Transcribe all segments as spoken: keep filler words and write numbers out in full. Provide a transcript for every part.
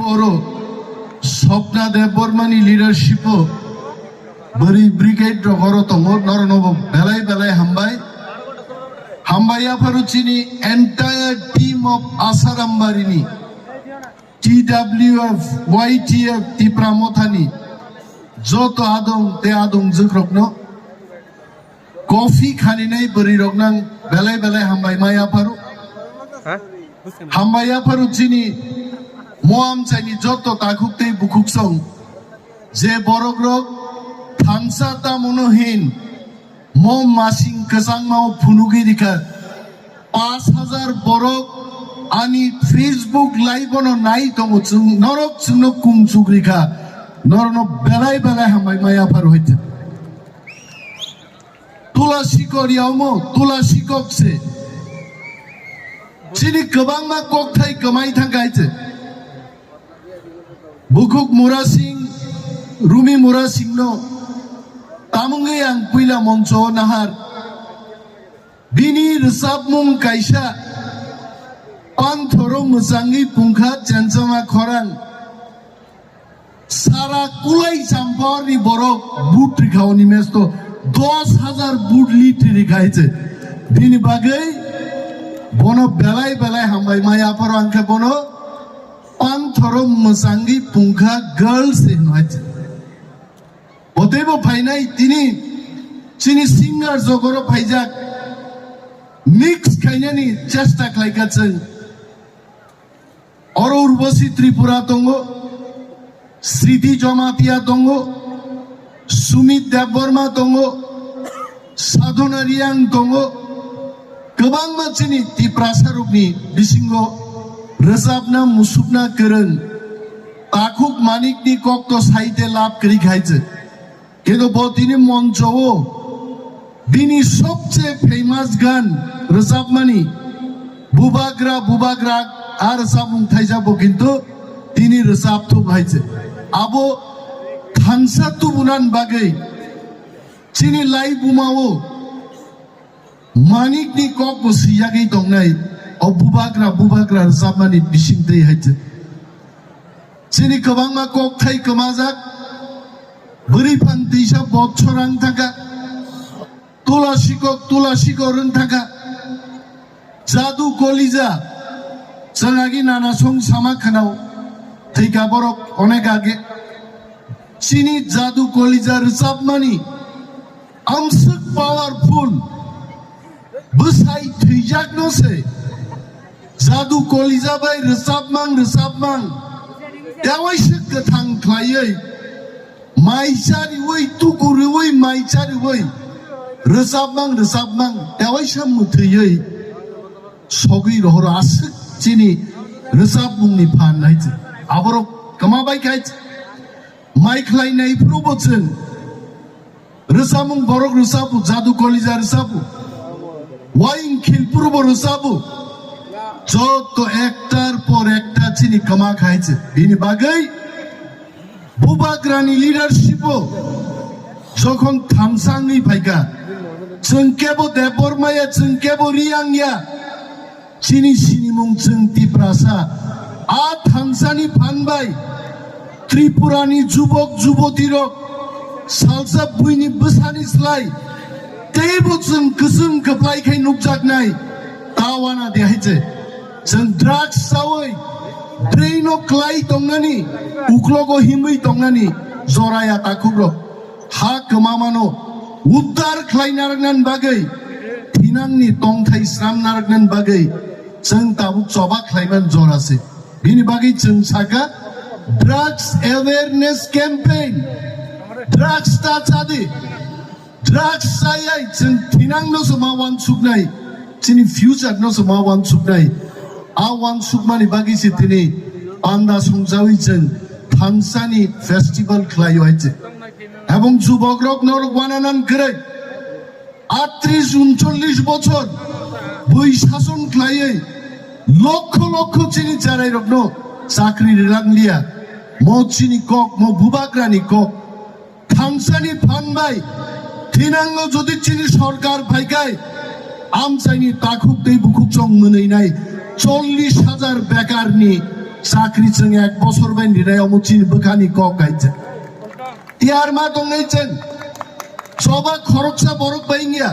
Oro Swapna Debbarmani leadership o bwrwi brigade rok oro tongo, norokno bo belai belai hambai. Hambai yapharo chini entire team of Asarambari ni T W F, Y T F, Tipra Mothani joto adong tei adong jwkrokno coffee khaninai bwrwi rok nang belai belai hambai ma yapharo. Ha? Hambai yapharo chini mo amchaini joto takhuk tei bukhuk song je borok rok thansa tamono hin mo masing kwchangma o phunugwi rikha. Pash hajar borok ani Facebook live ono nai tongo, chwng norok chwngno kung chuk rikha, norokno belai belai hambai ma yapharo haitha. Tula sikor yaumo, tula sikok se. Chini kwbangma kokthai kwmai thangkha hai se. Bukhuk Murasing, Rumi Murasingno tamungwi ang puila moncho nahar. Bini rwchapmung kaisa, Panthoro mwchangwi pungkha chenchama khorang. Sara kulai champorni borok but rikha oni mesto dos hajar but lit rikha hai se. Bini bagwi bono belai belai hambai ma yapharo ang khe bono Panthoro mwchangwi pungkha girls se hino hai se. Botebo phainai tini chini singer jogoro phaijak mix khainani chesta khlaikha chwng. Oro Urbosi Tripura tongo, Sriti Jamatia tongo, Sumit Debbarma tongo, Sadhana Riang tongo, kwbangma chini Tiprasa rokni bisingo rwchapna musukna kwrwng Takhuk Manikni kokto saite lab kwrwi khaijak. Kintu bo tini moncho o bini sobse famous gan rwchapmani Bubagra Bubagra a rwchapmung thaisa bo kintu tini rwchap thuk hai se. Abo thansa tubunan bagwi chini lai buma o Manikni kok bo siyagwi tongnai o Bubagra Bubagra rwchapmani bising twi hai se. Chini kwbangma kokthai kwmajak, bwrwi phang tisa botsorang thangkha, tula sikok tula sikok rwng thangkha, jadu kolija, chwng agi nana song sama khwnao, thwikha borok onek age. Chini jadu kolija rwchapmani amswk powerful, bwsai thwijakno se jadu kolija bai rwchapmang rwchapmang tewaisa kwthang khlaiwi mai chariwi tuku rwwi mai chariwi rwchapmang rwchapmang tewaisa mwthwiwi sogwi rohoro aswk chini rwchapmungni phan hai se. Aborok kwma bai khai mai khlainai phuru bo chwng Rwchapmung borok rwchapu, jadu kolija rwchapu, waing khilpuru bo rwchapu. Joto ektar por ekta chini kwma khai se. Bini bagwi Bubagrani leadership o jokhon thamsa wngwi phaikha, chwng kebo Debbarma ya, chwng kebo Riyang ya, chini sinimung chwng Tiprasa. A thansani phan bai Tripurani jubok jubotirok salsa buini bwsani slai teibo chwng kwchwng kwplai khai nukjaknai. Ta wana de hai se chwng drugs chawi brain o klai tongnani, uklogo himwi tongnani joraya takhukrok. Ha kwmamano uddar khlai narwknani bagwi, thinangni tongthai sram narwknani bagwi chwng tabuk choba khlaiman jora se. Bini bagwi chwng saka drugs awareness campaign, drugs ta chadi, drugs chayai chwng thinangno se ma wansuknai, chini future no se ma wansuknai. A wansukmani bagwi se tini panda songjawi chwng thansani festival khlaio hai se. Ebong jubokrok norok wananan kwrwi, atris uncholish bochor bui sason khlaiwi lokho lokho chini charairokno chakri rilanglia. Mo chini kok, mo bubagrani kok. Thansani phan bai thinango jodi chini sorkar phaikai, amchaini takhuk tei bukhuk chong mwnwinai chollish hajar bekarni Chakri chwng ek bosor bai rinai omo chini bwkhani kok kaisa. Tiyar ma tongnai chwng. Choba khoroksa borok bai wngya.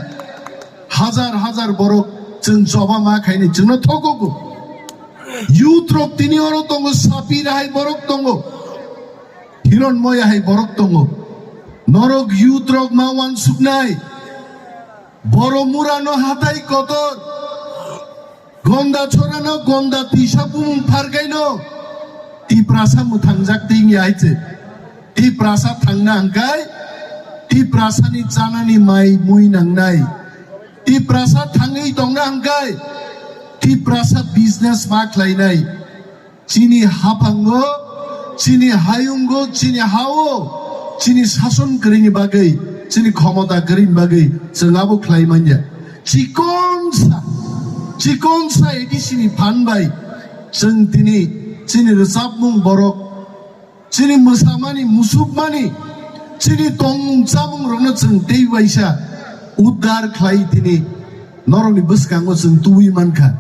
Hazar hazar borok chwng choba ma khaini chwngno thokogo. Youth rok tini oro tongo, Sapir hai borok tongo. Hiron Moya hai borok tongo. Norok youth rok ma wansuknai. Boro murano hatai kotor. Gonda chorano gonda tisa bumung pharkaino. Tiprasa mwthangjak tei wngya hai se. Tiprasa thangna hwnkhe Tiprasani chanani mai mui nangnai. Tiprasa thangwi tongna hwnkhe Tiprasa business ma khlainai. Chini haphango, chini hayungo, chini hao, chini sason kwrwini bagwi, chini khomota kwrwini bagwi chwng abo khlai manya. Chikonsa, chikonsa A D C ni phan bai chwng tini chini rwchapmung borok, chini mwsamani, musukmani, chini tongmung chamung rokno chwng tei waisa uddar khlai tini norokni bwskango chwng tubui mankha.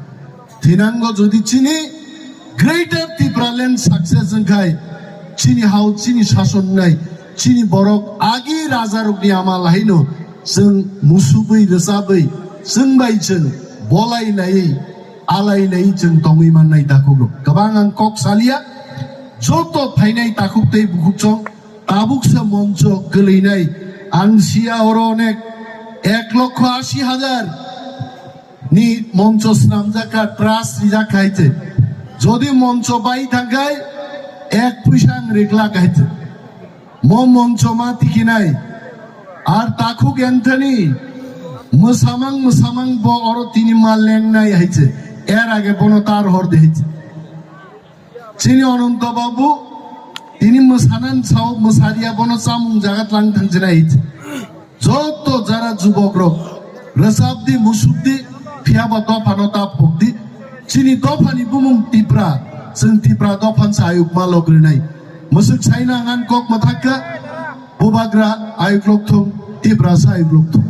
Thinango jodi chini Greater Tipraland success wngkhai, chini hao, chini sason wngnai, chini borok agi rajarokni amal haino chwng musubui rwchabwi chwng bai chwng bolai laiwi alai laiwi chwng tongwi mannai dakhugo. Kwbang ang kok salia, joto phainai takhuk tei bukhuk chong tabuksa moncho kwlwinai. Ang sia oro onek ek lokho asi hajar ni moncho swnamjak kha, trust rijak kha hai se. Jodi moncho bai thangkhai ek puisa ang rikla kha hai se. Mo moncho ma tikinai. Ar takhuk Anthony mwsamang mwsamang bo oro tini ma lengnai hai se. Er age bono tar hor de hai se. Chini Ananto Babu, tini mwsanan sao, mwsariya bono chamung jaga tlang thangsinai. Joto jara jubok rok, rwchapdi, musukdi, phiyaba dophano ta phokdi. Chini dophani bumung Tipra, chwng Tipra dophan sa ayuk ma logrinai. Musuk saina ngan kok mathakka, bubagra ayuk lokthung, Tipra sa ayuk lokthung.